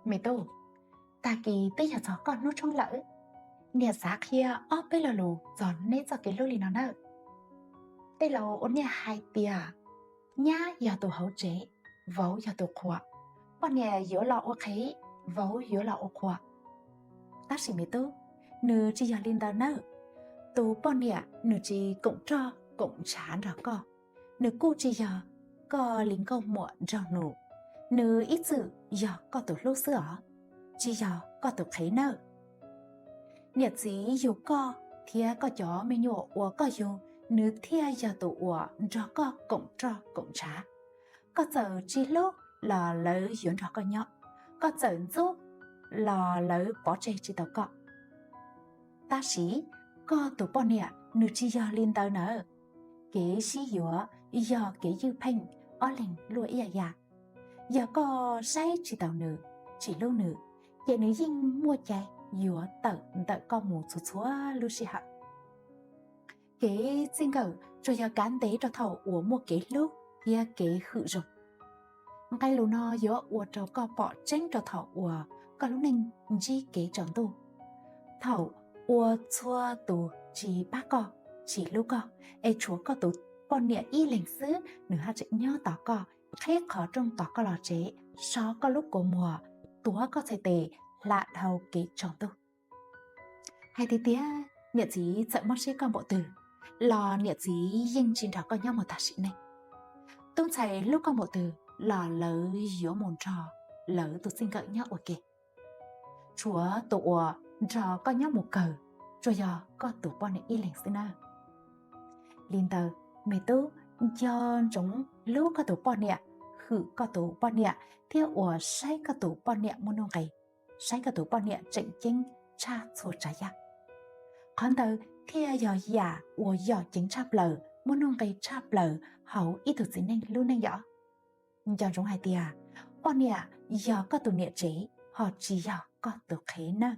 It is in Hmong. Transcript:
Me tub, tag kis twb yog txog koj hnub tshoob lawm, niam xav qhia ob peb lo lus txog neb txoj kev hlub li no nawb. Tej laus ua niaj hais tias nyab yog tus hauv tsev, vauv yog tus qhuas, poj niam yuav los ua qhev, vauv yuav los ua qhuas. Tab sis me tub, nws tsis yog li ntawd nawb. Tus poj niam nws tsis koom roj koom ntshav nrog koj, nws kuj tsis yog koj li nkauj muam nraug nus, nws ib txwm yog koj tus hlub xwb os, tsis yog koj tus qhev nawb. Niam txiv yug koj thiab koj cov me nyuam uas koj yug, nws thiaj yog tus uas nrog koj koom roj koom ntshav. Koj txawm tsis hlub los lawv yuav nrog koj nyob, koj txawm ntxub los lawv pov tseg tsis tau koj. Tab sis koj tus poj niam nws tsis yog li ntawd nawb. Kev sib yuav yog kev ywj pheej, ob leeg luaj ib yam yam. Yog koj saib tsis taus nws, tsis hlub nws, ces nws yeej muaj cai yuav tawm ntawm koj mus txhua txhua lub sij hawm. Kev txij nkawm tsuas yog kav ntev rau thaum uas muaj kev hlub thiab kev hwm zoo. Nqe lus no yuav ua rau koj pom tseeb rau thaum uas koj lub neej ntsib kev tsaus ntuj, thaum uas txhua tus tsis pab koj, tsis hlub koj, es tshuav koj tus poj niam ib leeg xwb nws haj tseem nyob tos koj, qhib qhov rooj tos koj los tsev, so koj lub kua muag, tuav koj txhais tes, hla dhau kev tsaus ntuj. Hais tiag tiag, niam txiv txawm mob siab koj npaum twg los niam txiv yeej tsis nrog koj nyob mus tas sim neej. Tub ntxhais hlub koj npaum twg los lawv yuav mus nrog lawv tus txij nkawm nyob ua ke. Tshuav tus uas nrog koj nyob mus kawg tsuas yog koj tus poj niam ib leeg xwb nawb. Li ntawd, me tub, nco ntsoov hlub koj tus poj niam, hwm koj tus poj niam thiab uas saib koj tus poj niam muaj nuj nqis, saib koj tus poj niam tseem ceeb tshaj txhua tsav yam. Qhov ntawd thiaj yog yam uas yom ceev tshaj plaws, muaj nuj nqis tshaj plaws hauv ib tug txiv neej lub neej yom. Nco ntsoov hais tias poj niam yog koj tus niam tsev, ho tsis yog koj tus qhev nawb.